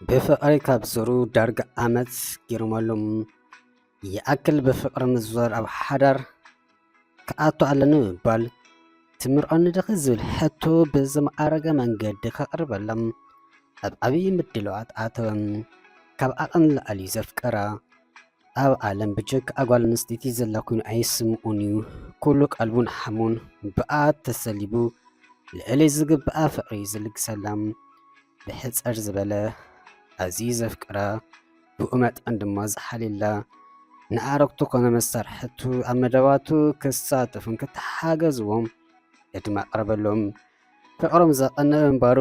ብፍቕሪ ካብ ዞሩ ዳርጋ ዓመት ገይሮም ኣለዉ። ይኣክል ብፍቕሪ ምዝዋር ኣብ ሓዳር ክኣቱ ኣለኒ ብምባል፣ "ትምርዖኒ ዲኺ?" ዝብል ሕቶ ብዝማዕረገ መንገዲ ከቕርበሎም ኣብ ዓብዪ ምድላዋት ኣተወ። ካብ ዓቐን ንላዕሊ ዘፍቀራ ኣብ ዓለም ብጀካ ጓል ኣንስተይቲ ዘላ ኮይኑ ኣይስምዖን እዩ። ኩሉ ቀልቡን ሓሙን ብኣ ተሰሊቡ፣ ልዕሊ ዝግብኣ ፍቕሪ ዝልግሰላ። ብሕጽር ዝበለ፣ ኣዝዩ ዘፍቅራ፣ ብኡ መጠን ድማ ዝሓልየላ፣ ንኣረግቱ ኮነ መሳርሕቱ ኣብ መደባቱ ክሳተፉን ክተሓገዝዎም ዕድመ ኣቕረበሎም። ፍቕሮም ዘቐንእ ምንባሩ፣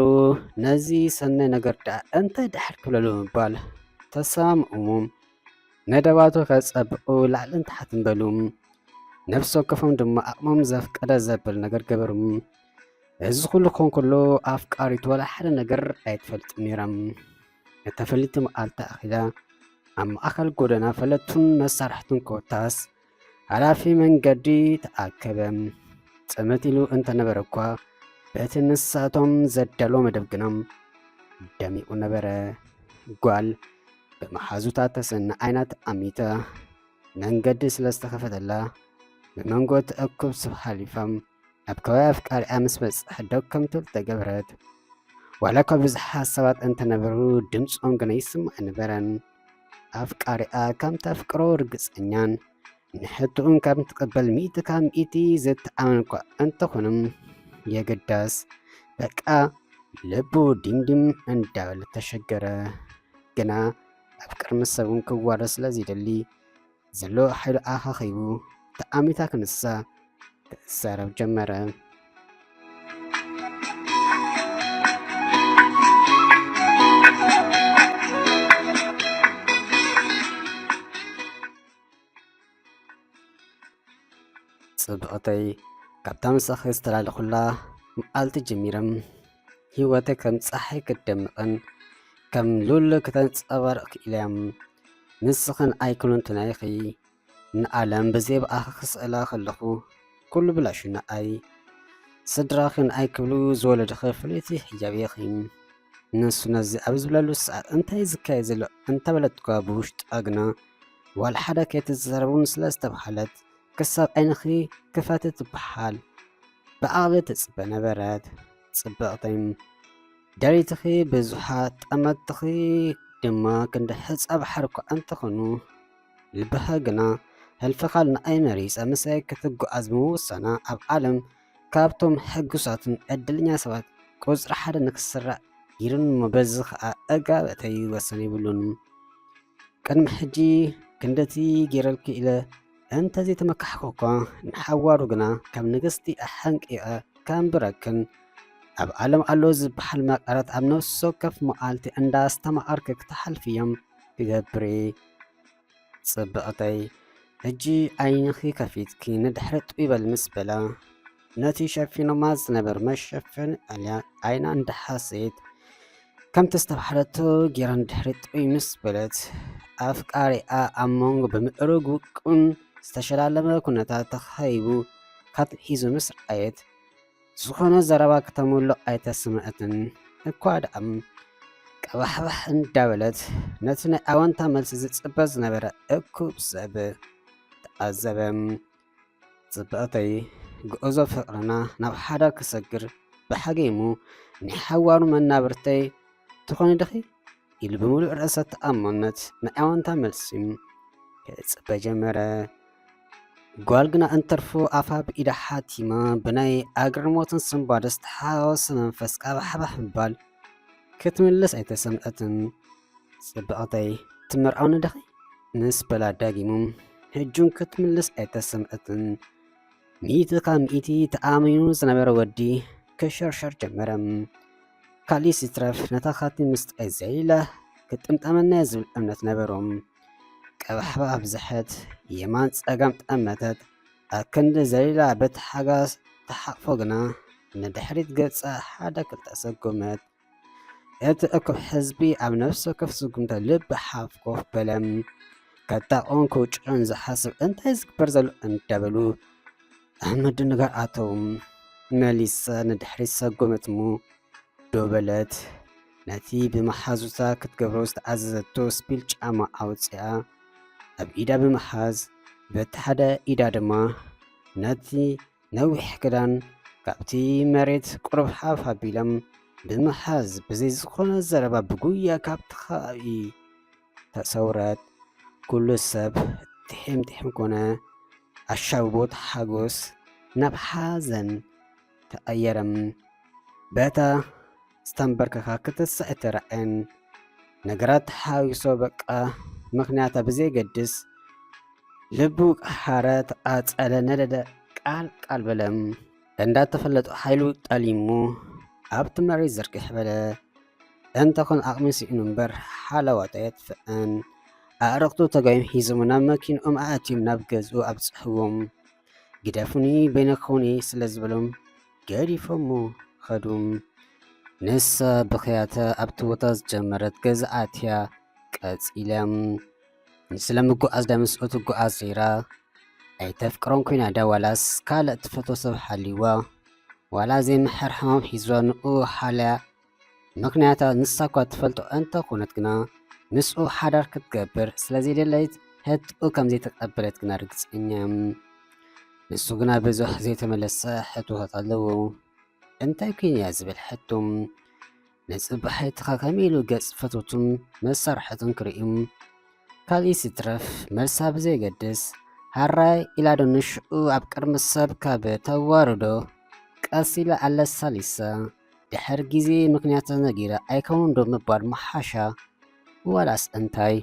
ነዚ ሰናይ ነገር ደኣ እንታይ ድሓር ክብለሉ ብምባል ተሰማምዖም። መደባቱ ከጸብቑ ላዕልን ታሕትን በሉ። ነፍሲ ወከፎም ድማ ዓቕሞም ዘፍቀደ ዘብል ነገር ገበሩ። እዚ ኩሉ ክኾን ከሎ ኣፍቃሪቱ ዋላ ሓደ ነገር ኣይትፈልጥን ነይራ። እታ ፍልይቲ መዓልቲ ኣኺላ ኣብ ማእከል ጎደና ፈለጥቱን መሳርሕቱን ኮታስ ሓላፊ መንገዲ ተኣከበ። ጽምት ኢሉ እንተነበረ እኳ በቲ ንሳቶም ዘዳለዎ መደብ ግና ደሚቑ ነበረ። ጓል ብመሓዙታ ተሰንእ ዓይና ተኣሚታ መንገዲ ስለ ዝተኸፈተላ ብመንጎ እቲ እኩብ ሰብ ሓሊፋ ኣብ ከባቢ ኣፍቃሪኣ ምስ በጽሐት ደው ከም ትብል ተገበረት። ዋላ እኳ ብዙሓት ሰባት እንተነበሩ ድምጾም ግና ይስማዕ ኣይነበረን። ኣፍቃሪኣ ከም ተፍቅሮ ርግጸኛን ንሕቶኡን ከም ትቕበል ሚእቲ ካብ ሚእቲ ዘተኣማምን እኳ እንተኾነ የግዳስ በቃ ልቡ ዲምዲም እንዳበለ ተሸገረ። ግና ኣብ ቅድሚ ሰብ እውን ክዋረድ ስለ ዘይደሊ ዘሎ ሓይሉ ኣኻኺቡ ተኣሚታ ክንሳ ክዛረብ ጀመረ። ጽብቕተይ፣ ካብታ ምሳኺ ዝተላለኹላ መዓልቲ ጀሚረ ህይወተይ ከም ጸሓይ ክትደምቕን ከም ሉል ክተንጸባርቕ ክኢለ እያ። ንስኽን ኣይክሉን ትናይኺ ንዓለም ብዘይ ብኣኺ ክስእላ ከለኹ ኩሉ ብላሹ ንኣይ። ስድራኺ ንኣይ ክብሉ ዝወለዱኺ ፍልይቲ ህያብ ኢኺ። ንሱ ነዚ ኣብ ዝብለሉ ሰዓት እንታይ ዝካየድ ዘሎ እንተበለት እኳ ብውሽጣ ግና ዋላ ሓደ ከይትዛረቡን ስለ ዝተባህለት ክሳብ ዓይንኺ ክፈቲ ትበሃል ብዓቕሊ ትጽበ ነበረት። ጽብቕተይ፣ ደለይትኺ ብዙሓት፣ ጠመትትኺ ድማ ክንዲ ሕጻ ባሕሪ እኳ እንተኾኑ፣ ልብኺ ግና ህልፊ ካልእ ንኣይ መሪጻ ምሳይ ክትጓዓዝ ብምውሳና ኣብ ዓለም ካብቶም ሕጉሳትን ዕድለኛ ሰባት ቁጽሪ ሓደ ንክስራዕ ገይሩኒ እሞ በዚ ኸኣ እጋብአተይ ወሰን የብሉን። ቅድሚ ሕጂ ክንደቲ ገይረልኪ ኢለ እንተዘይተመካሕኩ እኳ ንሓዋሩ ግና ከም ንግስቲ ኣሓንቂቐ ከንብረክን ኣብ ዓለም ኣሎ ዝበሃል መቐረት ኣብ ነፍሲ ወከፍ መዓልቲ እንዳስተማቐርኪ ክትሓልፍዮም ክገብር እየ። ጽብቕተይ፣ ሕጂ ዓይንኺ ከፊትኪ ንድሕሪ ጥው በል ምስ በላ፣ ነቲ ሸፊኖማ ዝነበሩ መሸፈኒ ኣልያ ዓይና እንዳሓሰየት ከምቲ ዝተባህለቶ ጌራ ንድሕሪ ጥው ምስ በለት፣ ኣፍቃሪኣ ኣብ መንጎ ብምዕሩግ ውቁን ዝተሸላለመ ኩነታት ተኸይቡ ካብ ሒዙ ምስ ረኣየት፣ ዝኾነ ዘረባ ክተምሎ ኣይተስምዐትን። እኳ ደኣ ቀባሕባሕ እንዳበለት ነቲ ናይ ኣወንታ መልሲ ዝጽበ ዝነበረ እኩብ ሰብ ተዓዘበ። ጽብቕተይ፣ ጉዕዞ ፍቕርና ናብ ሓዳር ክሰግር ብሓገይሙ ናይ ሓዋሩ መናብርተይ ትኾኒ ዲኺ? ኢሉ ብምሉእ ርእሰ ተኣማንነት ናይ ኣወንታ መልሲ ክጽበ ጀመረ። ጓል ግና እንተርፎ ኣፋ ብኢዳ ሓቲማ ብናይ ኣግርሞትን ስንባደ ዝተሓዋወሰ መንፈስ ቀባሕባሕ ምባል ክትምልስ ኣይተሰምዐትን። ጽብቕተይ፣ ትምርዓውኒ ዲኺ? ምስ በላ ዳጊሙ ሕጁን ክትምልስ ኣይተሰምዐትን። ሚእቲ ካብ ሚእቲ ተኣማሚኑ ዝነበረ ወዲ ክሸርሸር ጀመረ። ካሊእ ይትረፍ ነታ ካቲ ምስጣይ ዘሊላ ክትጥምጠመና እያ ዝብል እምነት ነበሮም። ቀባሕባ ኣብዝሐት፣ የማን ጸጋም ጠመተት። ኣብ ክንዲ ዘሊላ በቲ ሓጋዝ ተሓቕፎ ግና ንድሕሪት ገጻ ሓደ ክልተ ሰጎመት። እቲ እኩብ ህዝቢ ኣብ ነፍሲ ወከፍ ስጉምታ ልቢ ሓፍ ኮፍ በለ። ከታቕቦን ክውጭዖን ዝሓስብ እንታይ ዝግበር ዘሎ እንዳበሉ ኣብ ምድንጋር ኣተዉ። መሊሳ ንድሕሪት ሰጎመት እሞ ደው በለት። ነቲ ብመሓዙታ ክትገብሮ ዝተኣዘዘቶ ስፒል ጫማ ኣውጺኣ ኣብ ኢዳ ብምሓዝ፣ በቲ ሓደ ኢዳ ድማ ነቲ ነዊሕ ክዳን ካብቲ መሬት ቁሩብ ሓፍ ኣቢሎም ብምሓዝ፣ ብዘይ ዝኾነ ዘረባ ብጉያ ካብቲ ከባቢ ተሰውረት። ኩሉ ሰብ ቲሒም ቲሒም ኮነ። ኣሻብቦት ሓጎስ ናብ ሓዘን ተቐየረ። በታ ዝተንበርከኻ ክትስዕ ትረኣየን። ነገራት ተሓዊሶ በቃ ምኽንያታ ብዘየገድስ ልቡ ቀሓረ፣ ተቓጸለ፣ ነደደ፣ ቃል ቃል በለ። እንዳተፈለጦ ሓይሉ ጠሊሙ ኣብቲ መሬት ዝርግሕ በለ። እንተኾን ዓቕሚ ስኢኑ እምበር ሓለዋት ኣየጥፍእን። ኣዕርኽቱ ተጋዮም ሒዞም ናብ መኪንኦም ኣእትዮም ናብ ገዝኡ ኣብጽሕዎም። ግደፉኒ በይነኹኒ ስለ ዝበሎም ገዲፎሞ ኸዱ። ንሳ ብኽያተ ኣብቲ ቦታ ዝጀመረት ገዛ ኣትያ ቀጺላ። ስለ ምጉዓዝ ዳ ምስኡ ትጉዓዝ ነይራ። ኣይተፍቅሮን ኮይና ዳ ዋላስ ካልእ ትፈቶ ሰብ ሓልይዋ? ዋላ ዘይምሕር ሕማም ሒዝዋ ንኡ ሓልያ። ምኽንያታ ንሳ እኳ ትፈልጦ እንተኾነት ግና ምስኡ ሓዳር ክትገብር ስለ ዘይደለይት ሕትኡ ከም ዘይተቐበለት ግና ርግጸኛ እየ። ንሱ ግና ብዙሕ ዘይተመለሰ ሕቶታት ኣለዎ። እንታይ ኮይና እያ ዝብል ሕቶ ንጽባሒትኻ ከመይ ኢሉ ገጽ ፈተውቱን መሳርሕቱን ክርእዩ ካልእ ይትረፍ መልሳ ብዘየገድስ፣ ሃራይ ኢላ ዶ ንሽኡ ኣብ ቅድሚ ሰብ ካብ ተዋርዶ ቀስ ኢላ ኣለሳሊሳ ድሕሪ ግዜ ምኽንያት ነጊራ ኣይከውን ዶ ምባል ምሓሻ ዋላስ እንታይ?